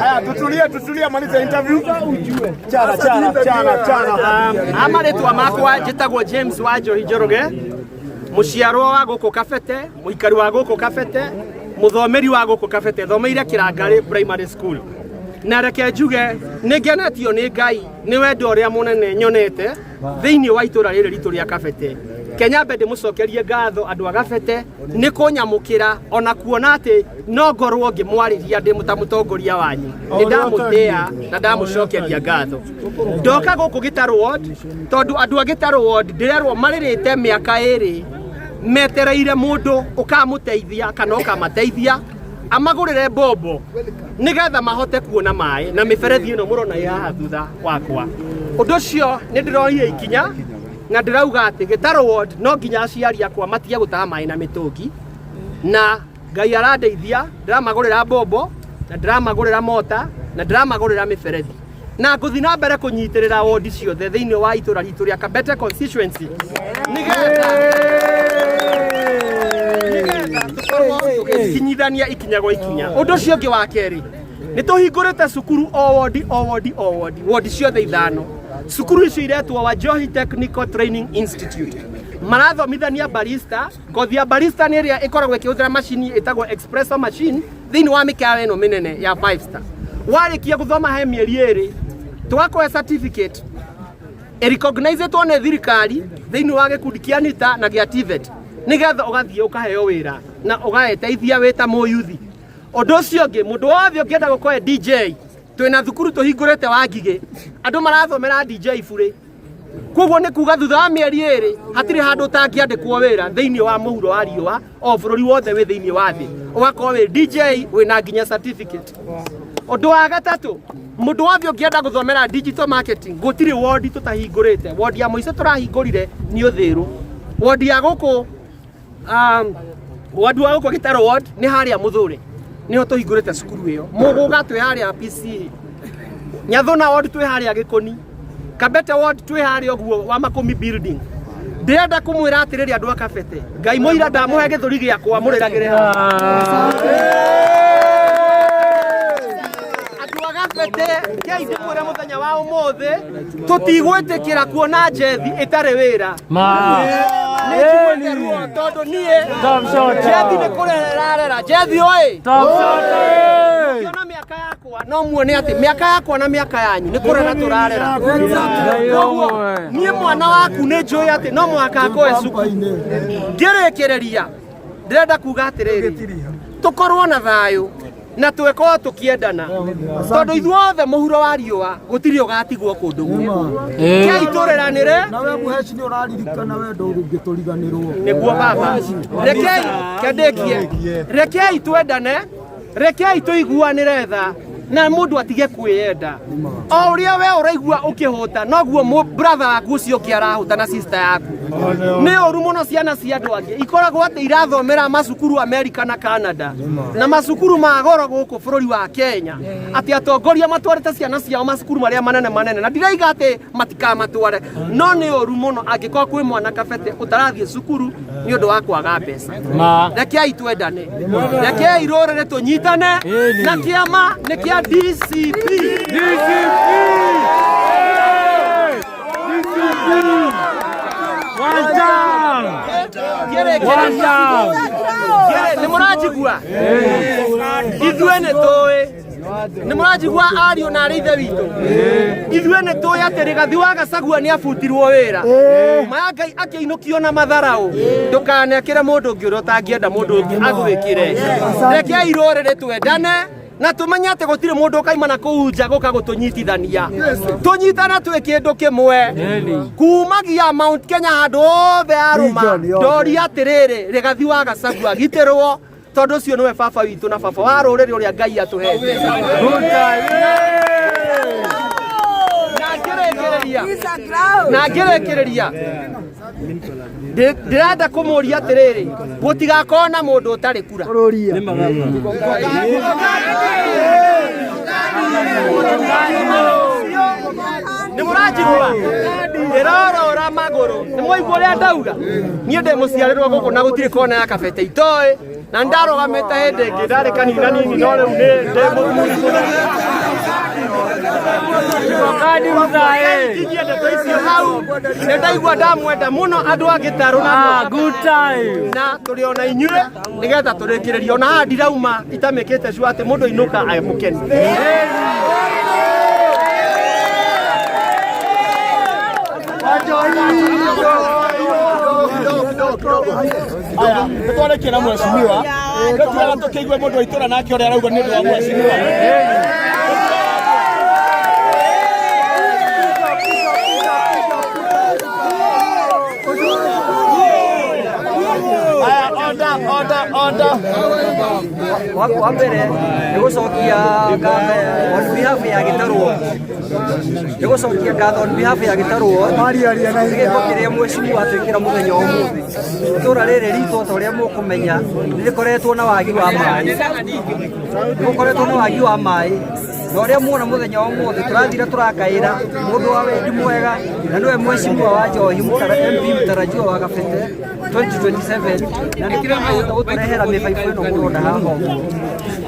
Haya, tutulie, tutulie, maliza interview. Chana, chana, chana, chana. A marĩtwa makwa njĩtagwo James Wanjohi Njoroge, mũciarwo wa gũkũ Kabete, mũikari wa gũkũ Kabete, mũthomeri wa gũkũ Kabete, thomeire Kĩrangarĩ Primary School. Na reke njuge nĩ ngenetio nĩ Ngai nĩ wendo ũrĩa mũnene nyonete thĩinĩ wa itũra rĩrĩ ritũ rĩa Kabete. Kenya mbe ndĩmũcokerie ngatho andũ a Kabete nĩ kũnyamũkĩra ona kuona atĩ no ngorwo ngĩmwarĩria ndĩ ta mũtongoria wanyu. Nĩ ndamũtĩa na ndamũcokeria ngatho. Ndoka gũkũ Gĩtarũ Ward tondũ andũ a Gĩtarũ Ward ndĩrerwo marĩrĩte mĩaka ĩrĩ metereire mũndũ ũkamũteithia kana ũkamateithia amagũrĩre mbombo nĩgetha mahote kuona maĩ na mĩberethi ĩno mũrona ĩ haha thutha wakwa. Ũndũ ũcio nĩ ndĩroire ikinya na ndĩrauga atĩ Gĩtarũ Ward no nginya aciari akwa matige gũtaha maĩ na mĩtũngi, na Ngai arandeithia, ndĩramagũrĩra mbombo na ndĩramagũrĩra mota na ndĩramagũrĩra mĩberethi, na ngũthiĩ na mbere kũnyitĩrĩra wondi ciothe thĩinĩ wa itũra ritũ rĩa Kabete constituency nĩgetha tũkorwo tũgĩkinyithania ikinya gwa ikinya. Ũndũ ũcio ũngĩ wa kerĩ, nĩ tũhingũrĩte cukuru o wondi o wondi o wondi, wondi ciothe ithano. Cukuru icio iretwo Wanjohi Technical Training Institute, marathomithania barista. Kothi ya barista nĩ ĩrĩa ĩkoragwo ĩkĩhũthĩra macini ĩtagwo espresso machine thĩinĩ wa mĩkawa ĩno mĩnene ya five star. Warĩkia gũthoma he mĩeri ĩrĩ, tũgakũhe certificate ĩrecognizetwo nĩ thirikari thĩinĩ wa gĩkundi kĩa NITA na gĩa TVET, nĩgetha ũgathiĩ ũkaheo wĩra na ũgaeteithia wĩ ta mũyuthi. Ũndũ ũcio ũngĩ, mũndũ wothe ũngĩenda gũkorwo e DJ, twĩna thukuru tũhingũrĩte wa Ngigĩ, andũ marathomera DJ burĩ. Koguo nĩ kuga thutha wa mĩeri ĩrĩ hatirĩ handũ ũtangĩandĩkwo wĩra thĩinĩ wa mũhuro wa riũa o bũrũri wothe wĩ thĩinĩ wa thĩ, ũgakorwo wĩ DJ wĩna nginya certificate. Ũndũ wa gatatũ, mũndũ wothe ũngĩenda gũthomera digital marketing, gũtirĩ wondi tũtahingũrĩte. Wondi ya mũico tũrahingũrire nĩ Ũthĩrũ, wondi ya gũkũ wodi wa gũkũ Gĩtarũ ward nĩ harĩa Mũthũre, nĩho tũhingũrĩte cukuru ĩyo. Mũgũga twĩ harĩa PCA, Nyathuna ward twĩ harĩa Gĩkũni, Kabete ward twĩ harĩa ũguo wa Makũmi building. Ndĩrenda kũmwĩra atĩrĩrĩ andũ a Kabete, Ngai mũira ndamũhe gĩthũri gĩakwa mũrĩragĩre haha. Andũ a Kabete, kei ndĩmwĩre mũthenya wa ũmũthĩ tũtigwĩtĩkĩra kuona njethi ĩtarĩ wĩra. Nĩ njiguĩte ruo tondũ niĩ njethi nĩ kũrera ĩrarera njethi oĩ. Ũngĩona mĩaka yakwa no muone atĩ mĩaka yakwa na mĩaka yanyu nĩ kũrera tũrarera. Koguo niĩ mwana waku nĩ njũĩ atĩ no mũhaka akoe cukuru. Ngĩrĩkĩrĩria ndĩrenda kuga atĩrĩrĩ, tũkorwo na thayũ na twĩkorwo tũkĩendana, tondũ ithuothe mũhuro wa riũa gũtirĩ ũgatigwo kũndũ gũkũ. Kei tũreranĩre. Nawe Mũheci nĩ ũraririkana wendo ũngĩtũriganĩrwo. Nĩguo baba, rekei kendĩkie, rekei twendane, rekei tũiguanĩre tha na mũndũ atige kwĩyenda. O ũrĩa we ũraigua ũkĩhũta noguo brother waku ũcio ũngĩ arahũta na sister yaku. Nĩ ũru mũno ciana cia andũ angĩ ikoragwo atĩ irathomera macukuru Amerika na Canada na macukuru ma goro gũkũ bũrũri wa Kenya, atĩ atongoria matwarĩte ciana ciao macukuru marĩa manene manene, na ndiraiga atĩ matikamatware, no nĩ ũru mũno angĩkorwo kwĩ mwana Kabete ũtarathiĩ cukuru nĩ ũndũ wa kwaga mbeca. Rekei twendane, rekei rũrĩrĩ tũnyitane, na kĩama nĩ kĩa DCP. Nĩ mũranjigua? Ithuĩ nĩ tũĩ, nĩ mũranjigua ariũ na arĩ ithe witũ? Ithuĩ nĩ tũĩ atĩ Rigathi wa Gachagua nĩ abutirwo wĩra, maya Ngai akĩinũkio na matharaũ. Ndũkanekĩre mũndũ ũngĩ ũrĩa ũtangĩenda mũndũ ũngĩ agwĩkĩre. Rekei rũrĩrĩ twendane na tumenye atĩ gũtirĩ mũndũ ũkaima na kũu nja gũka gũtũnyitithania. Tũnyitane twĩ kĩndũ kĩmwe kumagia Mount Kenya handũ hothe arũma. Ndoria atĩrĩrĩ, Rigathi wa Gachagua gitĩrwo, tondũ ũcio nĩwe baba witũ na baba wa rũrĩrĩ ũrĩa Ngai atũhete. Na ngĩrĩkĩrĩria ndĩrenda kũmũria atĩrĩrĩ, gũtigakorwo na mũndũ ũtarĩ kura. Nĩ mũranjigua? Ndĩrorora magũrũ. Nĩ mwaigua ũrĩa ndauga? Niĩ ndĩ mũciarĩrwo gũkũ na gũtirĩ kona ya Kabete itoĩ, na ndarũgamĩte hĩndĩ ĩngĩ ndarĩ kanina nini, no rĩu nĩ ndĩ mũthuri. Nginyie ndeto icio hau nĩ ndaigua ndamwenda mũno andũ a Gĩtarũ na andũ a Good time. Na tũrĩ ona inyuĩ nĩgetha tũrĩkĩrĩrie ona haha ndirauma itamĩkĩte sure atĩ mũndũ ainũka e mũkenu. Aya, nĩ twarĩkia na mheshimiwa. Nĩ twega tũkĩigue mũndũ wa itũra nake ũrĩa arauga nĩ ũndũ wa mheshimiwa. Aya, order, order, order. Wa mbere nĩ gũcokia ngatho on behalf ya Gĩtarũ, nĩ gũcokia ngatho on behalf ya Gĩtarũ nĩ gĩko kĩrĩa mheshimiwa atwĩkĩra mũthenya wa ũmũthĩ. Itũra rĩrĩ ritũ, ta ũrĩa mũkũmenya, nĩ rĩkoretwo na wagi wa maĩ, nĩ gũkoretwo na wagi wa maĩ, na ũrĩa muona mũthenya wa ũmũthĩ tũrathire tũrakaĩra mũndũ wa wendi mwega, na nĩwe mheshimiwa wa Njohi MP mũtarajiwa wa Kabete 2027, na nĩkĩo ahota gũtũrehera mĩbaibũ ĩno mũrona haha ũguo.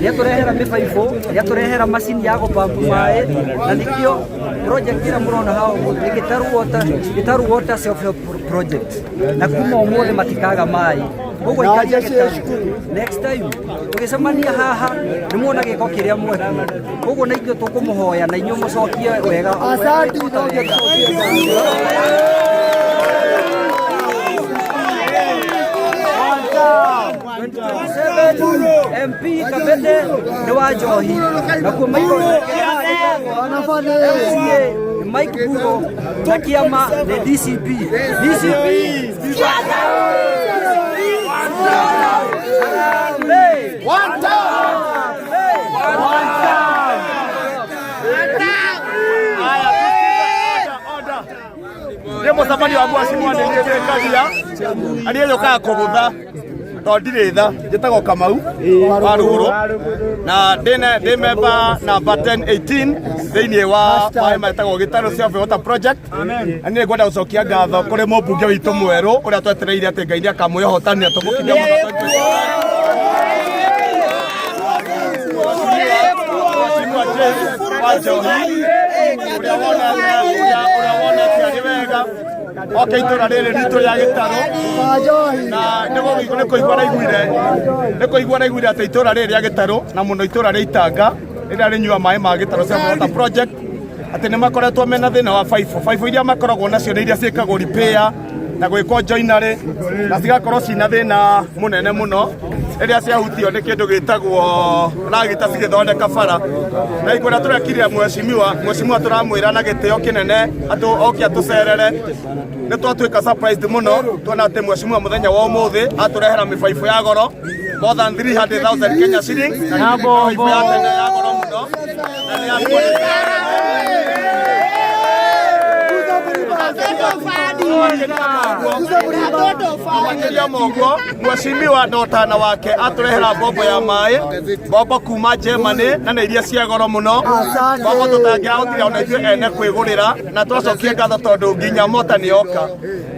Nĩatũrehera mĩbaibũ, nĩatũrehera macini ya gũpampu maĩ, na nĩkĩo project ĩrĩa mũrona haha ũmũthĩ nĩ Gĩtarũ Water, Gĩtarũ Water Self Help Project, na kuma ũmũthĩ matikaga maĩ. Koguo ikaria Gĩtarũ, next time tũgĩcemania haha nĩ muona gĩko kĩrĩa mwekire. Koguo na ithuĩ tũkũmũhoya na inyuĩ mũcokie wega. Asante, no nginya. MP Kabete nĩ wa Njohi, nakuo Michael MCA nĩ Mike Bugo, na kĩama nĩ DCP. DCP. Harambee! One time. One time. Aya, order, order. Nĩ mũcemanio wa mheshimiwa nĩ niĩ ndĩkagia arĩa yũkaga kũgũtha tondũ ndirĩ tha. Njĩtagwo Kamau wa Rũgũrũ na ndĩ member namba 1018 thĩinĩ wa maĩ metagwo Gĩtarũ Self Water Project. Na niĩ ngwenda gũcokia ngatho kũrĩ mũmbunge witũ mwerũ ũrĩa twetereire atĩ Ngai nĩ akamũhe ũhotani na tũmũkinyia mwaka 2027, Mheshimiwa James wa Njohi, ũrĩa wonete arĩ wega oke itũra rĩrĩ ritũ rĩa Gĩtarũ, na nĩ kũigua raiguire atĩ itũra rĩrĩ rĩa Gĩtarũ, na mũno itũra rĩa Itanga rĩrĩa rĩnyua maĩ ma Gĩtarũ Self Water Project, atĩ nĩ makoretwo mena thĩna wa baibũ. Baibũ iria makoragwo nacio nĩ iria ciĩkagwo repair na gwĩkwo joinery, na cigakorwo cina thĩna mũnene mũno rĩrĩa ciahutio nĩ kĩndũ gĩtagwo ragita cigĩthondeka bara. Na ikwenda tũrekire mheshimiwa tũramwĩra na gĩtĩo kĩnene atũ oke atũcerere. Nĩ twatuĩka surprised mũno tuona atĩ mheshimiwa mũthenya wa ũmũthĩ atũrehera mĩbaibũ ya goro more than 300,000 Kenya shillings, na nĩ mĩbaibũ ya tene ya goro mũno na nĩ ya makĩria moguo. Mheshimiwa na ũtana wake atũrehera mbombo ya maĩ, mbombo kuma Germany, na nĩ iria cia goro mũno, mbombo tũtangĩahotire ona ithuĩ ene kwĩgũrĩra. Na twacokie ngatho tondũ nginya mota nĩ yoka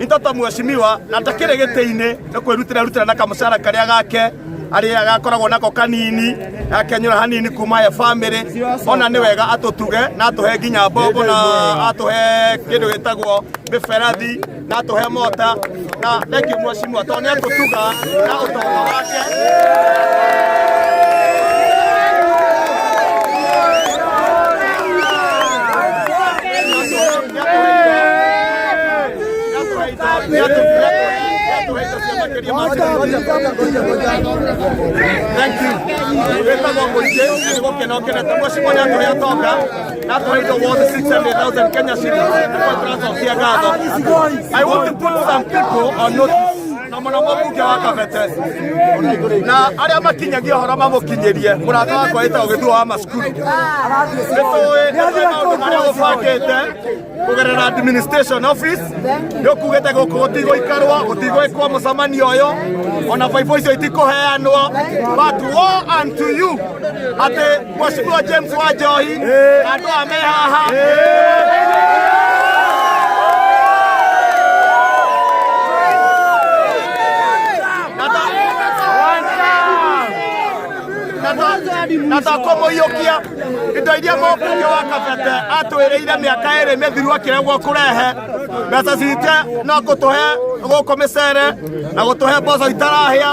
itoto mheshimiwa na ndakĩrĩ gĩtĩ-inĩ nĩ kwĩrutĩra rutĩra na kamũcara karĩa gake arĩa gakoragwo nako kanini, akenyũra hanini kuma he family, ona nĩ wega atũtuge na atũhe nginya mbombo na atũhe kĩndũ gĩtagwo mĩberathi na atũhe mota. Na thank you mheshimiwa tondũ nĩ atũtuga na ũtonga wake. Thank you. Wĩtagwo mũingĩ nĩ gũkena ũkenete. Mheshimiwa nĩ atũhe ũtonga na atũhe indo worth 600,000 Kenya shillings. Nĩguo tũracokia ngatho. I want to put some people on notice, na mũno mũmbunge wa Kabete na arĩa makinyagia ũhoro mamũkinyĩrie. Mũrata wakwa wĩtagwo Gĩthua wa Macukuru, nĩ tũĩ maũndũ marĩa ũbangĩte kũgerera administration office. Nĩ ũkugĩte gũkũ gũtigũikarwo, gũtigwĩkwo mũcemanio ũyũ, ona baibũ icio itikũheanwo, but woe unto you atĩ Mheshimiwa James wa Njohi na andũ aya me haha. Na tokũmũiyũkia indo iria mũmbunge wa Kabete atwĩrĩire mĩaka ĩrĩ mĩthiru akĩregwo kũrehe mbeca citũ no kũtũhe gũkũ mĩcere na gũtũhe mboco itarahĩa.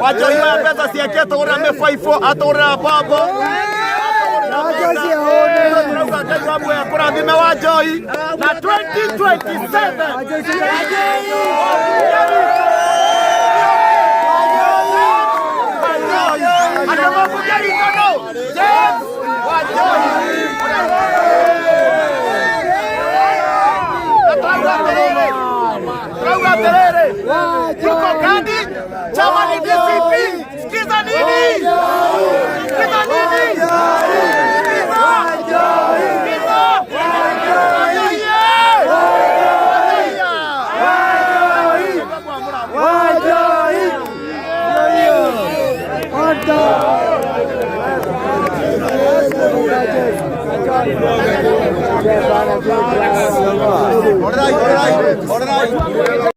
Wanjohi oya mbeca ciake atũgũrĩra mĩbaibũ, atũgũrĩra mbombo. Turauga Ngai wa muoyo kũrathime Wanjohi na 2027 andũ mũmbunge witũ nũ James Wanjohi. Na turauga atĩrĩrĩ, tuko kandi chama ni DCP. Sikiza nini? Sikiza nini? Sikiza! Sikiza! Wanjohi! Wanjohi! Order, order, order.